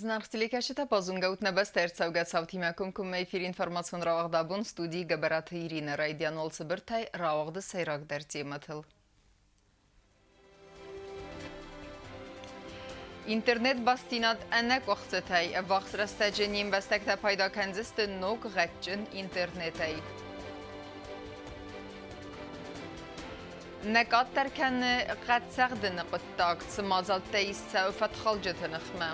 Зынаргъ телекӕсджытӕ, базонгӕут нӕ бӕстӕ ӕрцӕугӕ цаутимӕ комкоммӕ эфиры информацион рауагъд абон студийы Гӕбӕраты Иринӕ. Райдиан уал цыбыртӕй рауагъды сӕйрагдӕр темӕтыл. Интернет-бастдзинад ӕнӕкъуыхцытӕй ӕввахс рӕстӕджы не мбӕстӕгтӕ пайда кӕндзысты ног гъӕдджын интернетӕй. Нӕ къаддӕр кӕны хъӕдцӕгъдыны хъуыддаг, цы мадзӕлттӕ ист цӕуы фӕткхалджыты ныхмӕ.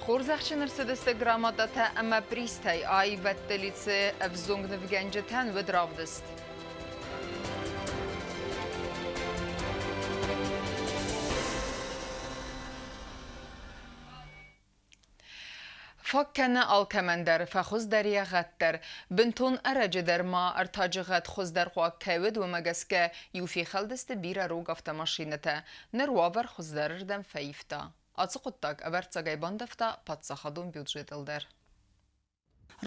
Хорзӕхджын ӕрцыдысты грамотатӕ ӕмӕ призтӕй аивӕдты лицейы ӕвзонг нывгӕнджытӕн уыд равдыст. Фаг кӕны алкӕмӕн дӕр, фӕхуыздӕр йӕ гъӕд дӕр. Бынтон ӕрӕджы дӕр ма ӕртаджы гъӕд хуыздӕрхъуаг кӕй уыд, уымӕ гӕсгӕ иу фехӕлдысты бирӕ рог автомашинӕтӕ. Ныр уавӕр хуыздӕрырдӕм фӕивта. Ацы хъуыддаг ӕвӕрццагӕй бандӕвта паддзахадон бюджетыл дӕр.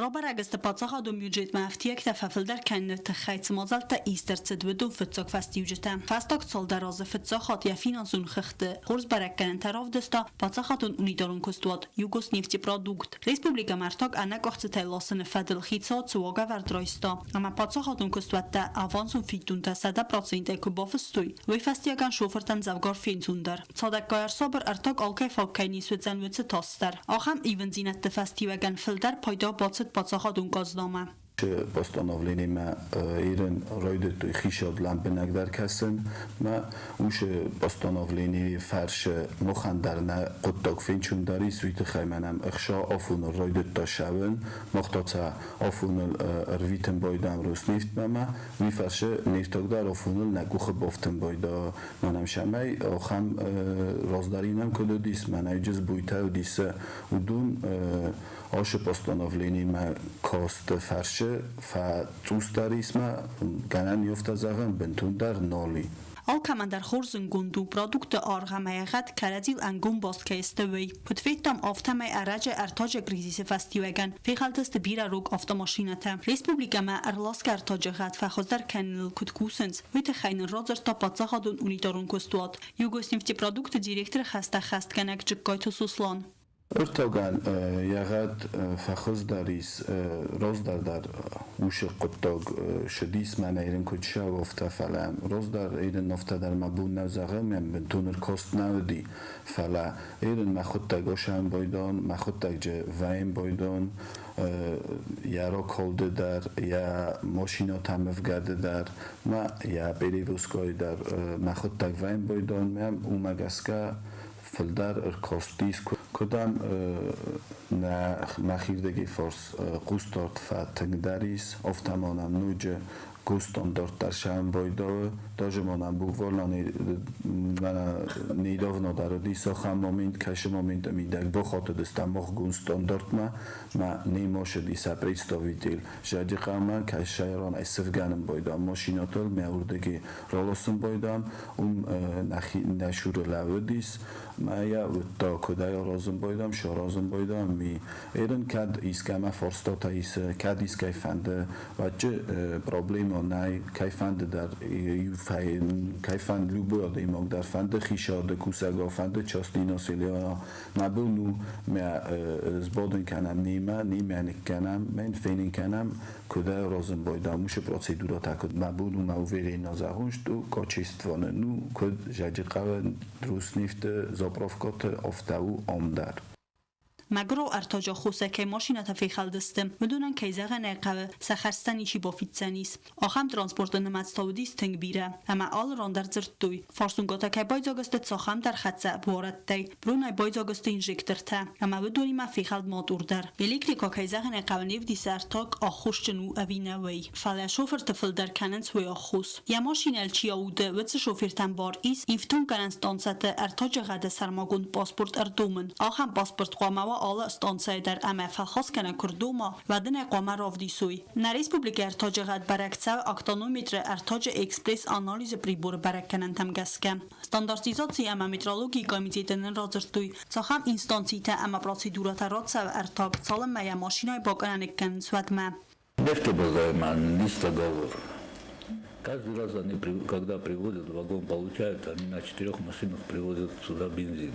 Рабӕрӕг сты паддзахадон бюджетмӕ ӕфтиӕгтӕ фӕфылдӕр кӕныны тыххӕй цы мадзӕлттӕ ист ӕрцыд, уыдон фыццаг фӕстиуджытӕ. Фӕстаг цалдӕр азы фыццаг хатт йӕ финансон хыгъдты хорз бӕрӕггӕнӕнтӕ равдыста паддзахадон унитарон куыстуат Югоснефтепродукт. Республикӕмӕ ӕртаг ӕнӕкъуыхцытӕй ласыны фӕдыл хицауад цы уагӕвӕрд райста ӕмӕ паддзахадон куыстуӕттӕ авансон фиддонтӕ 100%-ӕй куы бафыстой, уый фӕстиуӕгӕн шофыртӕн дзӕвгар фенцондӕр. Цадӕггай ӕрсабыр ӕртаг алкӕй фаг кӕй не суыдзӕн, уыцы тас дӕр. Ахӕм ивындзинӕдты фӕстиуӕгӕн фылдӕр пайда бацыд паддзахадон къазнамӕ. Постановлениемӕ ирын райдыдтой хисад лӕмбынӕгдӕр кӕсын. Мӕ уыцы постановленийы фӕрцы махӕн дӕр нӕ хъуыддаг фенчондӕр ис, уый тыххӕй мӕнӕн ӕхца афоныл райдыдта сӕвын. Мах та цӕ афоныл ӕрвитын байдам Роснефтьмӕ мӕ уый фӕрцы нефтаг дӕр афоныл нӕ къухы бафтын байда. Мӕнӕм сӕмӕй ахӕм раздӕринӕм куыд уыдис, мӕнӕй джызбуйтӕ уыдис, уыдон ашы постановлениемӕ касты фӕрцы фӕцъусдӕр ис мӕ гӕнӕн ёфтӕ зӕгъӕн бынтондӕр нал и. Алкӕмӕн дӕр хорз зындгонд у, продукты аргъ ӕмӕ йӕ гъӕд кӕрӕдзийыл ӕнгом баст кӕй сты, уый. Куыд федтам, афтӕмӕй ӕрӕджы ӕртаджы кризисы фӕстиуӕгӕн фехӕлдысты бирӕ рог автомашинӕтӕ. Республикӕмӕ ӕрласгӕ ӕртаджы гъӕд фӕхуыздӕр кӕныныл куыд кусынц, уый тыххӕй нын радзырдта паддзахадон унитарон куыстуат Югоснефтепродукт-ы директоры хӕстӕ ӕххӕстгӕнӕг Джыккайты Сослан. Ӕртагӕн йӕ гъӕд фӕхуыздӕр ис, раздӕр дӕр уыцы хъуыддаг ссыдис, мӕнӕ йын куыд сӕ афтӕ, фӕлӕ раздӕр йын афтӕ дӕр мӕ бон нӕ зӕгъы, мӕн бынтон ӕркаст нӕ уыди, фӕлӕ йын мӕхуыдтӕг осӕн байдон, мӕхуыдтӕгджы вӕйын байдон, йӕ ракалды дӕр, йӕ машинӕтӕм ӕвгӕды дӕр, мӕ йӕ перевозкӕйы дӕр мӕхуыдтӕг вӕйын байдон, мӕм уымӕ гӕсгӕ фылдӕр ӕркастис, куыд ӕм нӕ мӕхирдыгӕй фарс хъусдард фӕтынгдӕр ис, афтӕ ма нӕм ноджы госстандарт дӕр сӕмбӕлдӕуы. Даже ма нӕм буквально недавно дӕр уыдис ахӕм момент, кӕцы моменты мидӕг бахатыдыстӕм мах госстандартмӕ, мӕ не машыди сӕ представитель Зӕджыхъӕумӕ, кӕй сӕйран ӕй сывгӕнын байдам машинӕтыл, мӕ уырдыгӕй раласын байдам, уым нӕхи нӕ сюры лӕууыдис, мӕ йӕ уыдта, куыд ӕй аразын байдам, саразын байдам, ми. Ерын кӕд искӕмӕ фарстатӕ ис, кӕд искӕй фӕнды, уӕдчы проблема нӕй, кӕй фӕнды дӕр, кӕй фӕнды любой адӕймаг дӕр, фӕнды хисады кусӕга, фӕнды частный население, Мӕ бон у мӕ сбадын кӕнӕм немӕ, немӕ ныккӕнӕм, мӕн фенын кӕнӕм, куыд аразын байдам уыцы процедурӕтӕ, куыд мӕ бон у мӕ уверенно зӕгъун, что качественно, ну, куыд Зӕджыхъӕуы Роснефты заправкӕты, афтӕ у ам дӕр. Мӕгуырау ӕртаджы аххосӕй кӕй машинӕтӕ фехӕлдысты, уыдонӕн кӕй зӕгъын ӕй хъӕуы, сӕ хӕрдзтӕ ничи бафиддзӕнис. Ахӕм транспорты нымӕц та уыдис тынг бирӕ, ӕмӕ алы ран дӕр дзырдтой, форсункъотӕ кӕй байдзаг сты цахӕмдӕр хӕццӕ буарадтӕй, бронӕй байдзаг сты инжектортӕ, ӕмӕ уыдонимӕ фехӕлд мотор дӕр. Электрикӕ, кӕй зӕгъын ӕй хъӕуы, не вдисы ӕртаг аххосджын у ӕви нӕ, уый. Фӕлӕ шофырты фылдӕр кӕнынц уый аххос. Йӕ машинӕйыл чи ауды, уыцы шофыртӕн бар ис ифтонггӕнӕн станцӕты ӕртаджы гъӕды сӕрмагонд паспорт ӕрдомын. Ахӕм паспорт хъуамӕ уа алы станцӕйы дӕр ӕмӕ фӕлхас кӕнӕ куы рдома, уӕд ын ӕй хъуамӕ равдисой. Нӕ республикӕйы ӕртаджы гъӕд бӕрӕг цӕуы актонометры ӕртаджы экспресс-анализы приборы бӕрӕггӕнӕнтӕм гӕсгӕ. Стандартизаци ӕмӕ метрологийы комитеты нын радзырдтой, цахӕм инстанцитӕ ӕмӕ процедурӕтӕ рацӕуы ӕртаг, цалынмӕ йӕ машинӕйы бакӕнӕн кӕнынц, уӕдмӕ. Нефтебаза лист договор. Каждый раз они, когда привозят, вагон получают, они на четырех машинах привозят сюда бензин.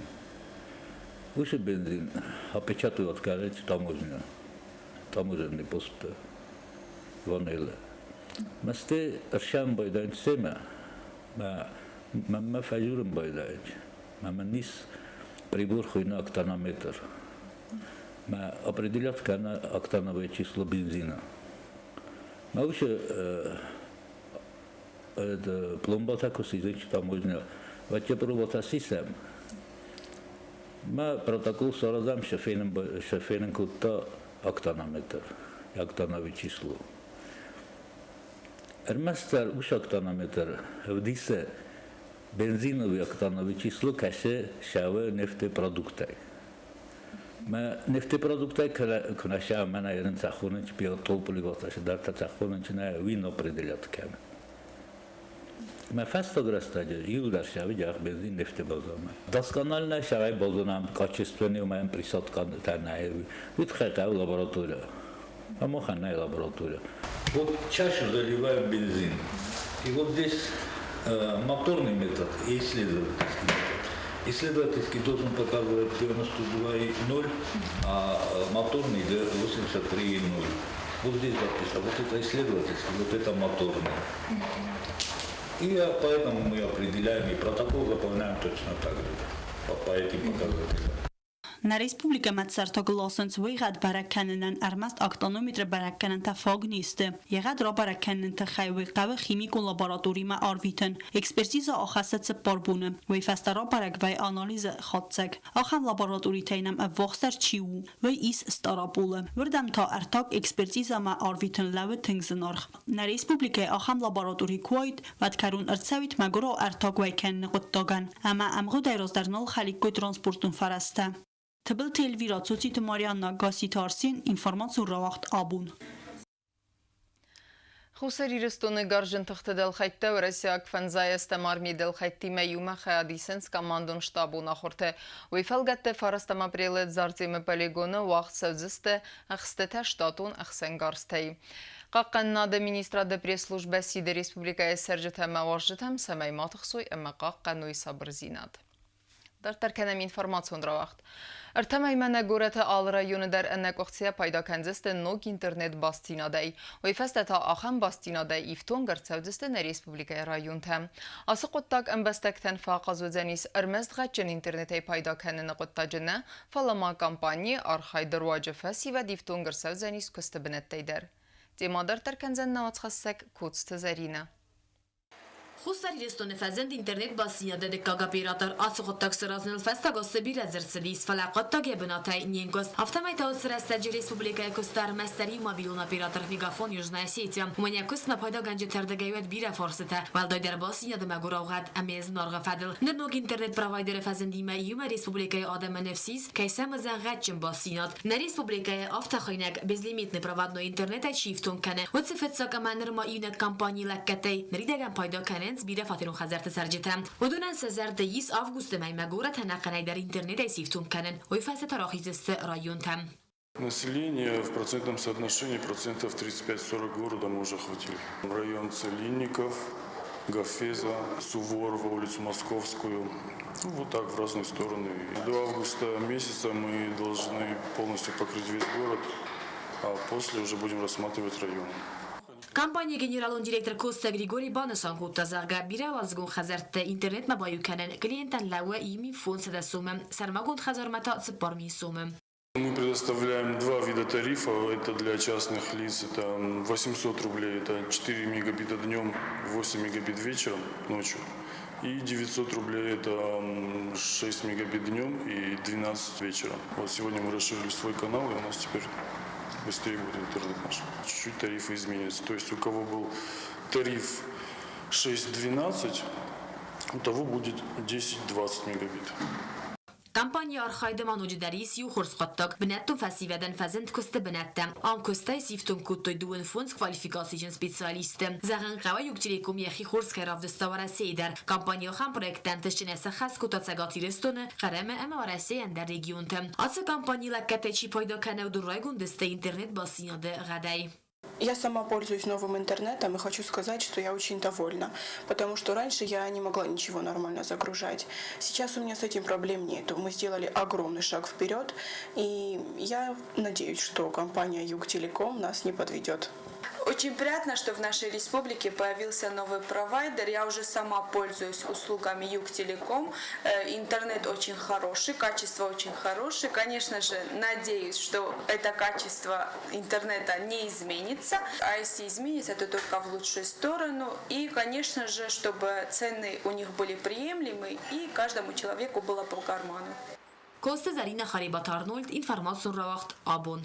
Уыцы бензин опечатывать кӕнынц таможня, таможенный постты Ванелы. Мӕсты ӕрсӕн байдайынц семӕ, мӕнмӕ фӕдзурын байдайынц. Мӕ ис прибор хуыйны октанометр. Мӕ определять кӕны октановое число бензина. Мӕ уыцы пломбатӕ куы сидынц таможня, уӕд пробатӕ сисӕм. Мӕ протокол саразӕм, сӕ фенын кодта октанометр, октановое число. Ӕрмӕстдӕр уыцы октанометр ӕвдисы бензиновый октановый число кӕсы сӕвы нефтепродукттӕй. Мӕ нефтепродукттӕй куы нӕ сӕ мӕнӕ ерын цахонынч биотопливотӕ цыдӕртӕ цахонынч нӕ уый определять кӕны. Мӕ фӕстаг рӕстӕджы иуылдӕр сӕвы бензин нефтебазамӕ. Досконально сӕвӕй базонӕм качественный мӕм присадка нӕ уый тыххӕй хъӕуы лаборатория. А махӕн нӕй лаборатория. Вот чашу заливаем бензин. И вот здесь моторный метод и исследовательский метод. Исследовательский должен показывать 92,0, а моторный 83,0. Вот здесь записано. Вот это исследовательский, вот это моторный. И поэтому мы определяем и протокол заполняем точно так же, по этим показателям. Нӕ республикӕмӕ цӕртог ласынц уый гъӕд бӕрӕг кӕнынӕн ӕрмӕст октанометры бӕрӕггӕнӕнтӕ фаг не сты. Йӕ гъӕд рабӕрӕг кӕныны тыххӕй уый хъӕуы химикон лабораторимӕ арвитын. Экспертизӕ ахӕссы 4 боны. Уый фӕстӕ рабӕрӕг вӕййы анализы хатдзӕг. Ахӕм лабораторитӕй нӕм ӕввахсдӕр чи у, уый ис Стъараполы. Уырдӕм та ӕртаг экспертизӕмӕ арвитын лӕууы тынг зынаргъ. Нӕ республикӕйы ахӕм лаборатори куы уаид, уӕд кӕрон ӕрцӕуид мӕгуырау ӕртаг уӕй кӕныны хъуыддагӕн, ӕмӕ ӕмгъуыдӕй раздӕр нал хӕликкой транспортон фӕрӕзтӕ. Тыбылты Эльвира, Цоциты Марианна, Гасситы Арсен, информацион рауагъд «Абон». Хуссар Ирыстоны гарзджын тыхты дӕлхӕйттӕ уӕрӕсейаг фӕндзайӕстӕм армийы дӕлхӕйттимӕ иумӕ хайад исынц командон штабон ахуырты. Уый фӕлгӕтты 9 апрелы Дзарцъемы полигоны уагъд цӕудзысты ӕхстытӕ штатон ӕхсӕнгӕрзтӕй. Хъахъхъӕнынады министрады пресс-службӕ сиды республикӕйы цӕрджытӕ ӕмӕ уазджытӕм, цӕмӕй ма тыхсой ӕмӕ хъахъхъӕной сабырдзинад. Дарддӕр кӕнӕм информацион рауагъд. Ӕртӕ мӕймӕ нӕ горӕты алы районы дӕр ӕнӕкъуыхцыйӕ пайда кӕндзысты ног интернет-бастдзинадӕй. Уый фӕстӕ та ахӕм бастдзинадӕй ифтонг ӕрцӕудзысты нӕ республикӕйы районтӕ. Ацы хъуыддаг ӕмбӕстӕгтӕн фӕахъаз уыдзӕнис ӕрмӕст гъӕдджын интернетӕй пайда кӕныны хъуыддаджы нӕ, фӕлӕ ма компанийы архайды руаджы фӕсивӕд ифтонг ӕрцӕудзӕнис куысты бынӕттӕй дӕр. Темӕ дарддӕр кӕндзӕн нӕ уацхӕссӕг Коцты Зӕринӕ. Хуссар Ирыстоны фӕзынд интернет-бастдзинады дыккаг оператор. Ацы хъуыддаг саразыныл фӕстаг азты бирӕ дзырд цыдис, фӕлӕ хъуыддаг йӕ бынатӕй не нкъуыст. Афтӕмӕй та уыцы рӕстӕджы республикӕйы куыста ӕрмӕстдӕр иу мобилон оператор Мегафон Южная Осетия. Уымӕн йӕ куыстмӕ пайдагӕнджыты ӕрдӕгӕй уӕд бирӕ фарстытӕ, уӕлдайдӕр бастдзинады мӕгуыраугъӕд ӕмӕ зынаргъы фӕдыл. Ныр ног интернет-провайдеры фӕзындимӕ иумӕ республикӕйы адӕмы ныфс ис, кӕй сӕм уыдзӕн гъӕдджын бастдзинад. Нӕ республикӕйы афтӕхуыйнӕг безлимитный проводной интернетӕй чи ифтонг кӕны, уыцы фыццаг ӕмӕ нырма иунӕг компанийы лӕггӕдтӕй ныридӕгӕн пайда кӕнынц бирӕфатерон хӕдзӕртты цӕрджытӕ. Уыдонӕн сӕ зӕрды ис августы мӕймӕ горӕт ӕнӕхъӕнӕй дӕр интернетӕй сифтонг кӕнын, уый фӕстӕ та рахиздзысты районтӕм. Население в процентном соотношении процентов 35-40 города мы уже охватили. Район Целинников, Гафеза, Суворова, улицу Московскую. Ну, вот так, в разные стороны. До августа месяца мы должны полностью покрыть весь город, а после уже будем рассматривать район. Компанийы генералон директор Коста Григорий банысан кодта, зӕгъгӕ, бирӕуӕладзыгон хӕдзӕртты интернетмӕ баиу кӕнын клиенттӕн лӕууы 1500 сомы, сӕрмагонд хӕдзармӕ та 4000 сомы. Мы предоставляем два вида тарифа. Это для частных лиц, это 800 рублей, это 4 мегабита днем, 8 мегабит вечером, ночью. И 900 рублей это 6 мегабит днем и 12 вечером. Вот сегодня мы расширили свой канал, и у нас теперь быстрее будет интернет наш. Чуть-чуть тарифы изменятся. То есть у кого был тариф 6.12, у того будет 10-20 мегабит. Компанийы архайды ма ноджыдӕр ис иу хорз хъуыддаг. Бынӕттон фӕсивӕдӕн фӕзынд куысты бынӕттӕ. Ам куыстӕй сифтонг кодтой 25 квалификациджын специалисты. Зӕгъын хъӕуы, Югтелеком йӕхи хорз кӕй равдыста Уӕрӕсейы дӕр. Компани ахӕм проекттӕ ӕнтыстджынӕй сӕххӕст кодта Цӕгат Ирыстоны, Хъӕрӕмы ӕмӕ Уӕрӕсейы ӕндӕр регионты. Ацы компанийы лӕггӕдтӕй чи пайда кӕны, уыдон райгонд сты интернет-бастдзинады гъӕдӕй. Я сама пользуюсь новым интернетом и хочу сказать, что я очень довольна, потому что раньше я не могла ничего нормально загружать. Сейчас у меня с этим проблем нету. Мы сделали огромный шаг вперед, и я надеюсь, что компания Юг Телеком нас не подведет. Очень приятно, что в нашей республике появился новый провайдер. Я уже сама пользуюсь услугами Юг Телеком. Интернет очень хороший, качество очень хорошее. Конечно же, надеюсь, что это качество интернета не изменится. А если изменится, то только в лучшую сторону. И, конечно же, чтобы цены у них были приемлемы и каждому человеку было по карману. Коцты Зӕринӕ, Харебаты Арнольд, информацион рауагъд «Абон».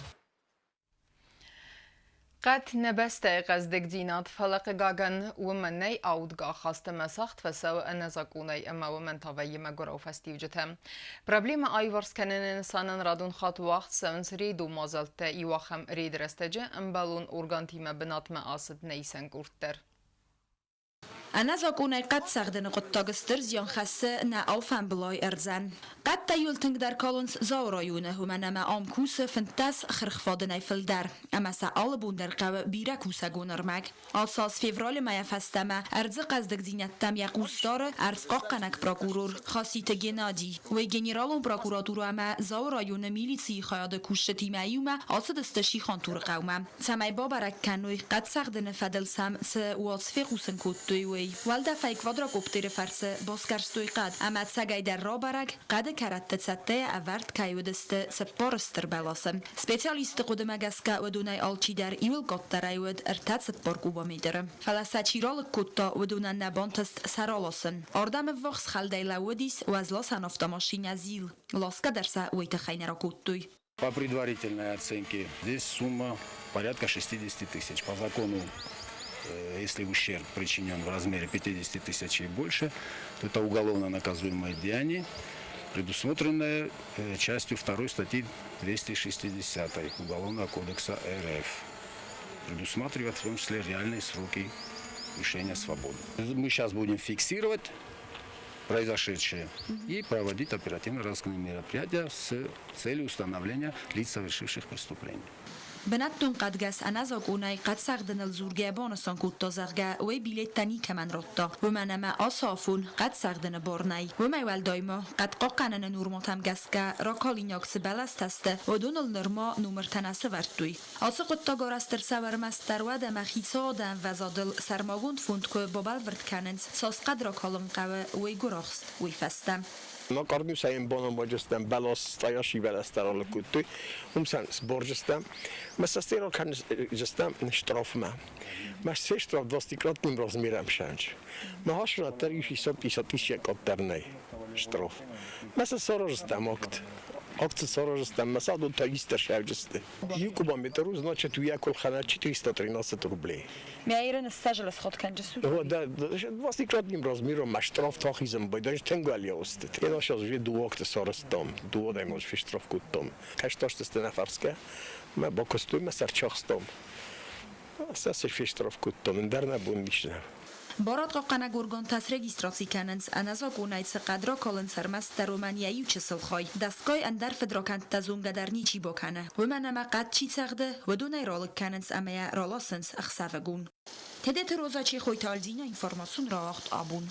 Хъӕд нӕ бӕстӕйы хъӕздыгдзинад, фӕлӕ, хъыгагӕн, уымӕ нӕй аудгӕ ахаст ӕмӕ цагъд фӕцӕуы ӕнӕзакъонӕй ӕмӕ уымӕн та вӕййы мӕгуырау фӕстиуджытӕ. Проблемӕ аиуварс кӕныны нысанӕн радон хатт уагъд цӕуынц рейдон мадзӕлттӕ. Иу ахӕм рейды рӕстӕджы ӕмбӕлон органтимӕ бынатмӕ ацыд нӕ исӕн къорд дӕр. Ӕнӕзакъонӕй хъӕд цӕгъдыны хъуыддаг стыр зиан хӕссы нӕ алфамбылай ӕрдзӕн. Хъӕдтӕ иууыл тынгдӕр калынц Дзауы районы, уымӕн ӕмӕ ам кусы 15 хырхфадынӕй фылдӕр, ӕмӕ сӕ алы бон дӕр хъӕуы бирӕ кусӕгон ӕрмӕг. Ацы аз февралы мӕйӕ фӕстӕмӕ ӕрдзы хъӕздыгдзинӕдтӕм йӕ хъус дары ӕрдзхъахъхъӕнӕг прокурор Хаситы Геннадий. Уый генералон прокуратурӕ ӕмӕ Дзауы районы милицийы хайады кусджытимӕ иумӕ ацыдысты Сихантуры хъӕумӕ, цӕмӕй бабӕрӕг кӕной, хъӕдцӕгъдыны фӕдыл сӕм цы уац фехъусын кодтой, уый. Уӕлдӕфӕй квадрокоптеры фӕрцы басгӕрстой хъӕд, ӕмӕ ӕцӕгӕйдӕр рабӕрӕг, хъӕды кӕрӕтты цӕттӕйӕ ӕвӕрд кӕй уыдысты 40 стыр бӕласы. Специалистты хъуыдымӕ гӕсгӕ уыдонӕй алчидӕр иуыл къаддӕрӕй уыд 43 кубометры. Фӕлӕ сӕ чи ралыг кодта, уыдонӕн нӕ бантыст сӕ раласын. Ардӕм ӕввахс хӕлдӕй лӕууыдис уӕзласӕн автомашинӕ ЗИЛ. Ласгӕ дӕр сӕ уый тыххӕй нӕ ракодтой. По предварительной оценке здесь сумма порядка 60 тысяч. По закону, если ущерб причинен в размере 50 тысяч и больше, то это уголовно наказуемое деяние, предусмотренное частью 2 статьи 260 Уголовного кодекса РФ. Предусматривает в том числе реальные сроки лишения свободы. Мы сейчас будем фиксировать произошедшее и проводить оперативно-розыскные мероприятия с целью установления лиц, совершивших преступление. Бынӕттон хъӕдгӕс ӕнӕзакъонӕй хъӕд цӕгъдыныл дзургӕ банысан кодта, зӕгъгӕ, уый билеттӕ никӕмӕн радта, уымӕн ӕмӕ ацы афон хъӕд цӕгъдыны бар нӕй. Уымӕй уӕлдай ма, хъӕд хъахъхъӕныны нормӕтӕм гӕсгӕ ракалинаг цы бӕлӕстӕ сты, уыдоныл нырма номыртӕ нӕ сӕвӕрдтой. Ацы хъуыддаг арӕзт ӕрцӕуы ӕрмӕстдӕр уӕд ӕмӕ хицауады ӕмвӕзадыл сӕрмагонд фонд куы бабӕлвырд кӕнынц, цас хъӕд ракалын хъӕуы, уый гуырахст, уый фӕстӕ. Макарду сӕм банамбаджыстӕм бӕлас сивӕлӕстӕ уым сӕ сборджыстӕм. Ма сӕ кӕнджыстӕм штрафмӕ. Ма се штраф двадцатикратным размером шанч. Ма хашраттар 650 тысяч къаддӕр нӕй штраф. Ма сӕ сараздзыстӕм акт. Акт сараздзыстӕм, ма сӕ адон та истӕ шӕвджысты. Иу кубометр у, значит, уя колхана 413 рублей. Мяйрын ссӕжы сход кӕнджысут? Да, двадцатикратным размером ма штраф тахизм бай, тынг уӕлиау сты. Én az уже дуакты сарызтам, дуадаймаз штраф кодтам. Кӕстӕрты нӕ фӕрсгӕ, мӕ бакуыстой, мӕ сӕр чахстам. Сӕ фештраф кодтам, ӕндӕр нӕ бон ис нӕ. Барадхъахъхъӕнӕг органтӕ срегистраци кӕнынц, ӕнӕзакъонӕй цы хъӕд ракалынц, ӕрмӕстдӕр уымӕн йӕ иу чысыл хай. Дӕсгай ӕндӕр фыдракӕндтӕ зонгӕ дӕр ничи бакӕны. Уымӕн ӕмӕ хъӕд чи цӕгъды, уыдонӕй ралыг кӕнынц ӕмӕ йӕ раласынц ӕхсӕвыгон. Тедеты Роза, Чехойты Альдина, информацион рауагъд «Абон».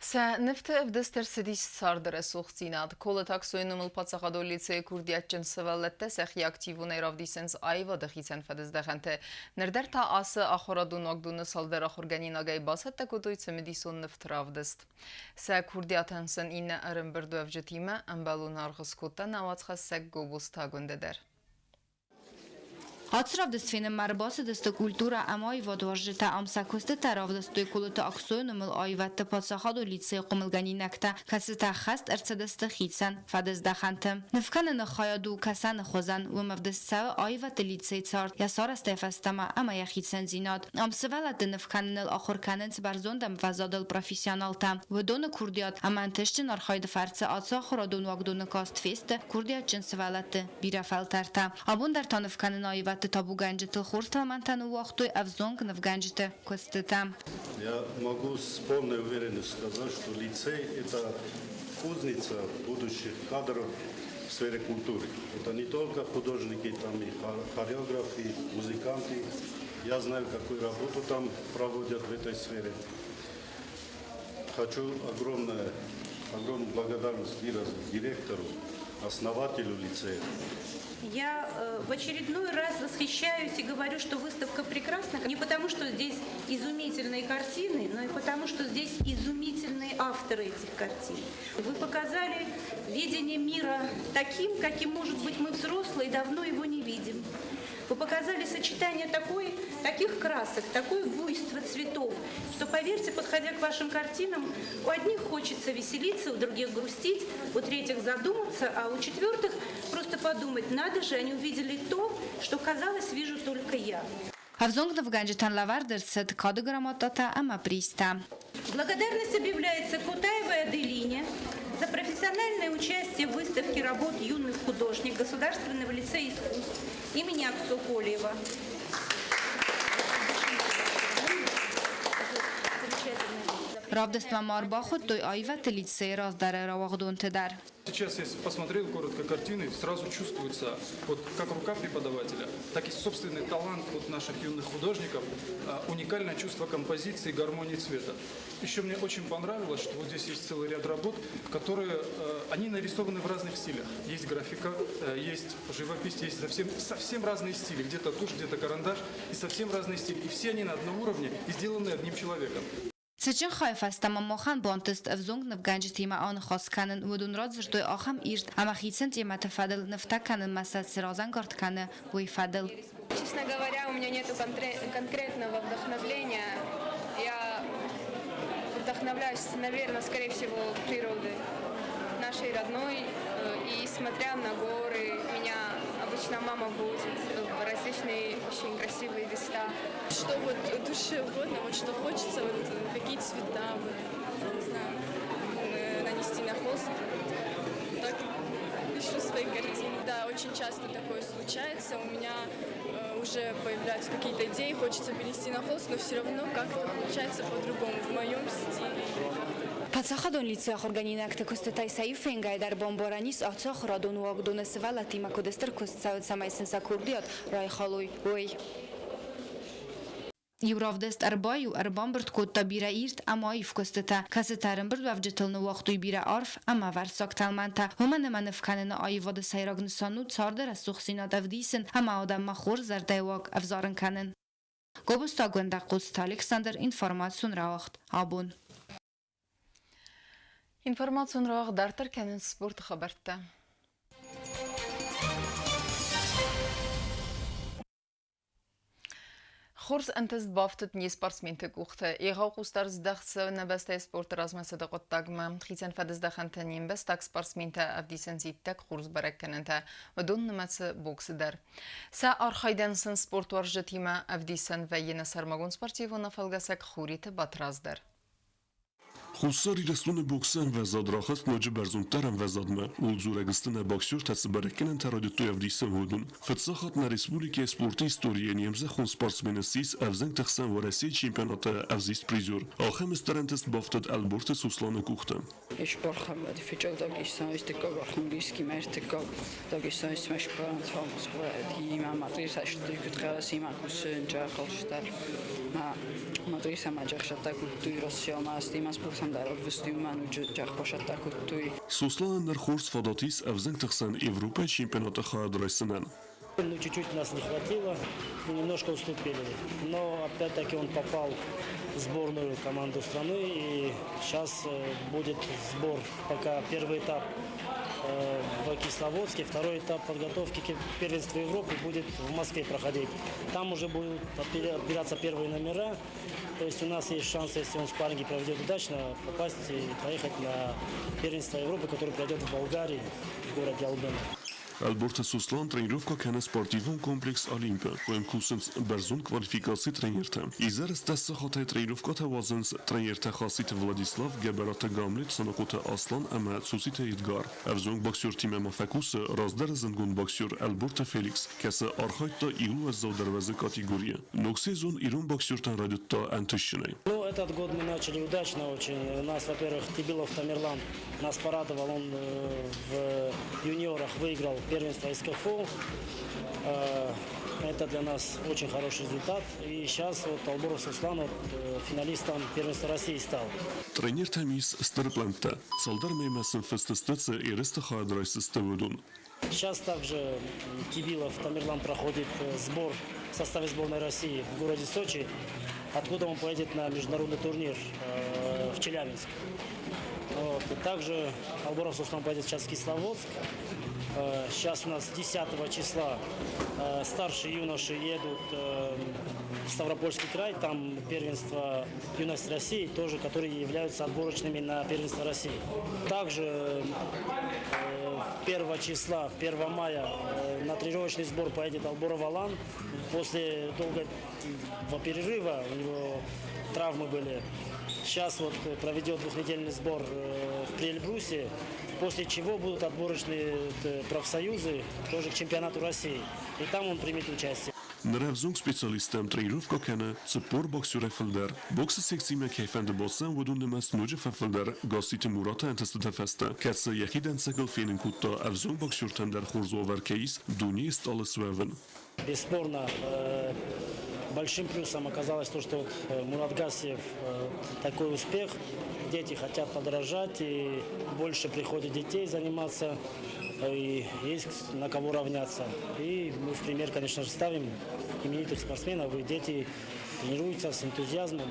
Сӕ нывты ӕвдыст ӕрцыдис царды рӕсугъддзинад. Колыты Аксойы номыл паддзахадон лицейы курдиатджын сывӕллӕттӕ сӕхи активонӕй равдисынц аивады хицӕн фӕдыздӕхӕнты. Ныр дӕр та ацы ахуырадон уагдоны цалдӕр ахуыргӕнинагӕй бацӕттӕ кодтой цымыдисон нывты равдыст. Сӕ курдиатӕн сын иннӕ ӕрӕмбырдуӕвджытимӕ ӕмбӕлон аргъ скодта нӕ уацхӕссӕг Гобозты Агуындӕ дӕр. Ацы равдыст фенынмӕ ӕрбацыдысты культурӕ ӕмӕ аивадуарзджытӕ. Ам сӕ куыстытӕ равдыстой Колыты Аксойы номыл аивӕдты паддзахадон лицейы хъомылгӕнинӕгтӕ, кӕцытӕ хӕст ӕрцыдысты хицӕн фӕдыздӕхӕнты. Нывкӕныны хайад у кӕсӕны хуызӕн. Уым ӕвдыст цӕуы аивӕдты лицейы цард, йӕ сарӕзтӕй фӕстӕмӕ ӕмӕ йӕ хицӕндзинад. Ам сывӕллӕтты ныв кӕныныл ахуыр кӕнынц бӕрзонд ӕмвӕзадыл профессионалтӕ. Уыдоны курдиат ӕмӕ ӕнтыстджын архайды фӕрцы ацы ахуырадон уагдоны каст фесты курдиатджын сывӕллӕтты бирӕ фӕлтӕртӕ. Абон дӕр та ныв кӕныны аивӕдты табугӕнджытыл хорз тӕлмӕнтӕ ныууагътой ӕвзонг нывгӕнджыты куыстытӕ. Я могу с полной уверенностью сказать, что лицей – это кузница будущих кадров. в сфере культуры. Это не только художники, там и хореографы, музыканты. Я знаю, какую работу там проводят в этой сфере. Хочу огромную благодарность выразить директору, основателю лицея. Я в очередной раз восхищаюсь и говорю, что выставка прекрасна не потому, что здесь изумительные картины, но и потому, что здесь изумительные авторы этих картин. Вы показали видение мира таким, каким, может быть, мы взрослые давно его не видим. Вы показали сочетание таких красок, такое буйство цветов, что, поверьте, подходя к вашим картинам, у одних хочется веселиться, у других грустить, у третьих задуматься, а у четвертых просто подумать, надо же, они увидели то, что, казалось, вижу только я. Ӕвзонг нывгӕнджытӕн лӕвӕрд ӕрцыд кады грамотатӕ ӕмӕ призтӕ. Благодарность объявляется Кутаевой Аделине за профессиональное участие в выставке работ юных художников Государственного лицея искусств имени Аксо Колиева. Равдыстмӕ ма ӕрбахуыдтой аивӕдты лицейы раздӕры рауагъдонты дӕр. Сейчас я посмотрел коротко картины, сразу чувствуется вот как рука преподавателя, так и собственный талант вот наших юных художников, уникальное чувство композиции, гармонии цвета. Еще мне очень понравилось, что вот здесь есть целый ряд работ, которые, они нарисованы в разных стилях. Есть графика, есть живопись, есть совсем, совсем разные стили. Где-то тушь, где-то карандаш, и совсем разные стили. И все они на одном уровне и сделаны одним человеком. Цытджын хайы фӕстӕмӕ махӕн бантыст ӕвзонг нывгӕнджытимӕ аныхас кӕнын. Уыдон радзырдтой ахӕм ирд ӕмӕ хицӕн темӕты фӕдыл нывтӕ кӕнынмӕ сӕ цы разӕнгард кӕны, уый фӕдыл. Честно говоря, у меня нету конкретного вдохновления. Я вдохновляюсь, наверное, скорее всего, природой нашей родной. И смотря на горы, меня обычно мама возит в различные очень красивые места. Что вот душе угодно, вот что хочется, вот какие цвета, вот, не знаю, нанести на холст. Так пишу свои картины. Да, очень часто такое случается. У меня уже появляются какие-то идеи, хочется перенести на холст, но все равно как-то получается по-другому, в моем стиле. Паддзахадон лицейы ахуыргӕнинӕгты куыстытӕй сӕ иу фенгӕйӕ дӕр бамбарӕн ис, ацы ахуырадон уагдоны сывӕллӕттимӕ куыд стыр куыст цӕуы, цӕмӕй сын сӕ курдиат райхалой, уый. Иу равдыст ӕрбаиу, ӕрбамбырд кодта бирӕ ирд ӕмӕ аив куыстытӕ, кӕцытӕ ӕрӕмбырдуӕвджытыл ныууагътой бирӕ арф ӕмӕ ӕвӕрццаг тӕлмӕнтӕ. Уымӕн ӕмӕ ныв кӕныны аивады сӕйраг нысан у царды рӕсугъддзинад ӕвдисын ӕмӕ адӕммӕ хорз зӕрдӕйы уаг ӕвзарын кӕнын. Гобозты Агуындӕ, Хъоцыты Александр, информацион рауагъд Абон. Информацион рауагъд дарддӕр кӕнынц спорты хабӕрттӕ. Хорз ӕнтыст бафтыд не спортсменты къухты. Егъау хъусдард здӕхт цӕуы нӕ бӕстӕйы спорты размӕцыды хъуыддагмӕ. Хицӕн фӕдыздӕхӕнтӕ не мбӕстаг спортсментӕ ӕвдисынц иттӕг хорз бӕрӕггӕнӕнтӕ, уыдон нымӕцы боксы дӕр. Сӕ архайдӕн сын спортуарзджытимӕ ӕвдисӕн вӕййы нӕ сӕрмагонд спортивон афӕлгӕсӕг Хуриты Батрадз дӕр. Хуссар Ирыстоны боксы ӕмвӕзад рахызт ноджы бӕрзонддӕр ӕмвӕзадмӕ. Ууыл дзурӕг сты нӕ боксертӕ цы бӕрӕггӕнӕнтӕ райдыдтой ӕвдисын, уыдон. Фыццаг хатт нӕ республикӕйы спорты историйы не мзӕххон спортсмен ссис ӕвзӕнгты хсӕн Уӕрӕсейы чемпионаты ӕвзист призер. Ахӕм стыр ӕнтыст бафтыд Ӕлборты Сусланы къухты. Сосланӕн ныр хорз фадат ис ӕвзӕнгты хсӕн Европӕйы чемпионаты хайад райсынӕн. Ну, чуть-чуть нас не хватило, немножко уступили. Но опять-таки он попал в сборную команду страны. И сейчас будет сбор, пока первый этап в Кисловодске, второй этап подготовки к первенству Европы будет в Москве проходить. Там уже будут отбираться первые номера. То есть у нас есть шанс, если он спарринги проведет удачно, попасть и поехать на первенство Европы, которое пройдет в Болгарии, в городе Албена. Ӕлборты Сослан тренировкӕ кӕны спортивон комплекс Олимп-ы. Уым кусынц бӕрзонд квалификацийы тренертӕ. Изӕры сахатӕй тренировкӕтӕ уадзынц тренертӕ Хаситы Владислав, Гӕбӕраты Гамлет, Санахъоты Аслан ӕмӕ Цуциты Эдгар. Ӕвзонг боксертимӕ ма фӕкусы раздӕры зындгонд боксер Ӕлборты Феликс, кӕцы архайдта иу уӕззаудӕр вӕзы категорийы. Ног сезон ирон боксертӕн райдыдта ӕнтыстджынӕй. Ну, Ну, этот год мы начали удачно очень. У нас, во-первых, Тибилов Тамерлан нас порадовал. Он в юниорах выиграл первенство СКФУ. Это для нас очень хороший результат. И сейчас вот Алборов Суслан вот, финалистом первенства России стал. Тренертӕм ис стыр пълӕнттӕ. Цалдӕр мӕймӕ сын фысдзысты цы ерысты хайад райсдзысты, уыдон. Сейчас также Тибилов Тамерлан проходит сбор в составе сборной России в городе Сочи, откуда он поедет на международный турнир в Челябинск. Вот. И также Алборов Суслан поедет сейчас в Кисловодск. Сейчас у нас 10 числа старшие юноши едут в Ставропольский край, там первенство юности России, тоже, которые являются отборочными на первенство России. Также 1 числа, 1 мая на тренировочный сбор поедет Алборов Алан. После долгого перерыва, у него травмы были, сейчас вот проведет двухнедельный сбор в Приэльбрусе, после чего будут отборочные профсоюзы тоже к чемпионату России. И там он примет участие. Ныр ӕвзонг специалисттӕм тренировкӕ кӕны 40 боксерӕй фылдӕр. Боксы секцимӕ кӕй фӕнды бацӕуын, уыдон нымӕц ноджы фӕфылдӕр Гасситы Мураты ӕнтыстыты фӕстӕ, кӕцы йӕхи дӕнцӕгыл фенын кодта, ӕвзонг боксертӕн дӕр хорз уавӕр кӕй ис дунейы стъалы суӕвын. Бесспорно, большим плюсом оказалось то, что вот Мурат Гассиев такой успех. Дети хотят подражать, и больше приходит детей заниматься, и есть на кого равняться. И мы в пример, конечно же, ставим именитых спортсменов, и дети тренируются с энтузиазмом,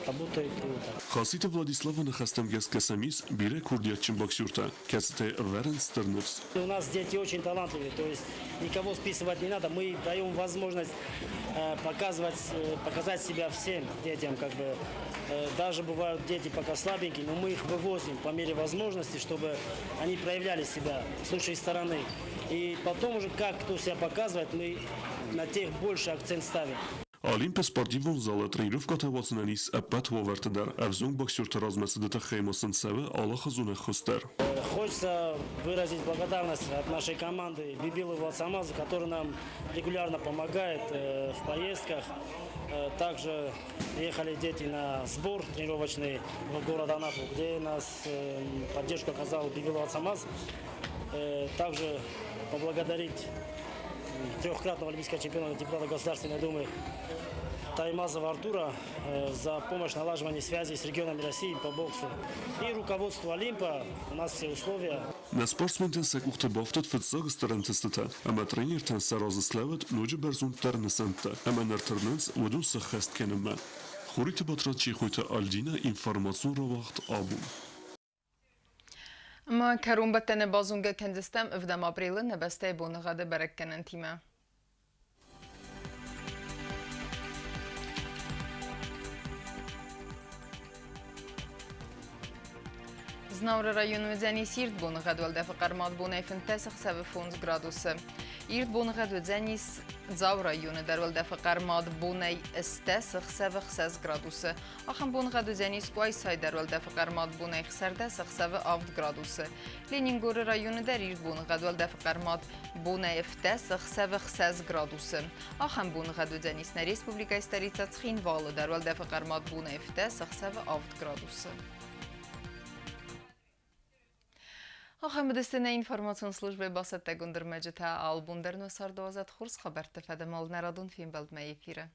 работают. И вот так. Хаситы Владиславы ныхӕстӕм гӕсгӕ сӕм ис бирӕ курдиатджын боксертӕ, кӕцытӕ ӕвӕрынц стыр ныфс. У нас дети очень талантливые, то есть никого списывать не надо. Мы даем возможность показать себя всем детям. Как бы. Даже бывают дети пока слабенькие, но мы их вывозим по мере возможности, чтобы они проявляли себя с лучшей стороны. И потом уже как кто себя показывает, мы на тех больше акцент ставим. Олимпы спортивон залы тренировкӕтӕ уадзынӕн ис ӕппӕт уавӕртӕ дӕр. Ӕвзонг боксерты размӕцыды тыххӕй ма сын цӕуы алыхуызон ӕххуыс дӕр. Хочется выразить благодарность от нашей команды Бибилову Ацамазу, который нам регулярно помогает в поездках. Также ехали дети на сбор тренировочный в город Анапу, где нас поддержку оказал Бибилов Ацамаз. Также поблагодарить трехкратного олимпийского чемпиона, депутата Государственной Думы Таймазова Артура за помощь в налаживании связи с регионами России по боксу. И руководству Олимпа, у нас все условия. Нӕ спортсментӕн сӕ къухты бафтыд фыццаг стыр ӕнтыстытӕ, ӕмӕ тренертӕн сӕ разы слӕууыд ноджы бӕрзонддӕр нысӕнттӕ ӕмӕ ныр тырнынц уыдон сӕххӕст кӕнынмӕ. Хуриты Батраз Чехойты Альдинӕ, информацион рауагъд Абон. Ӕмӕ кӕронбӕттӕны базонгӕ кӕндзыстӕм ӕвдӕм апрелы нӕ бӕстӕйы боныгъӕды бӕрӕггӕнӕнтимӕ. Знауыры районы уыдзӕнис ирд боныгъӕд уӕлдӕфы хъӕрмад бонӕй 15 ӕхсӕвы 5 градусы. Ирд боныгъӕд уыдзӕнис Дзауы районы дӕр уӕлдӕфы хъӕрмад бонӕй 10 ӕхсӕвы 6 градусы. Ахӕм боныгъӕд уыдзӕнис Къуайсайы дӕр уӕлдӕфы хъӕрмад бонӕй 16 ӕхсӕвы 7 градусы. Ленингоры районы дӕр ирд боныгъӕд уӕлдӕфы хъӕрмад бонӕй 7 ӕхсӕвы 6 градусы. Ахӕм боныгъӕд уыдзӕнис нӕ республикӕйы столицӕ Цхинвалы дӕр уӕлдӕфы хъӕрмад бонӕй 7 ӕхсӕвы 7 градусы. Ахӕм уыдысты нӕ информацион службӕйы бацӕттӕгонд ӕрмӕджытӕ. Албон дӕр нӕ цардуадзӕд хорз хабӕртты фӕдыл нӕ радон фембӕлдмӕ эфиры.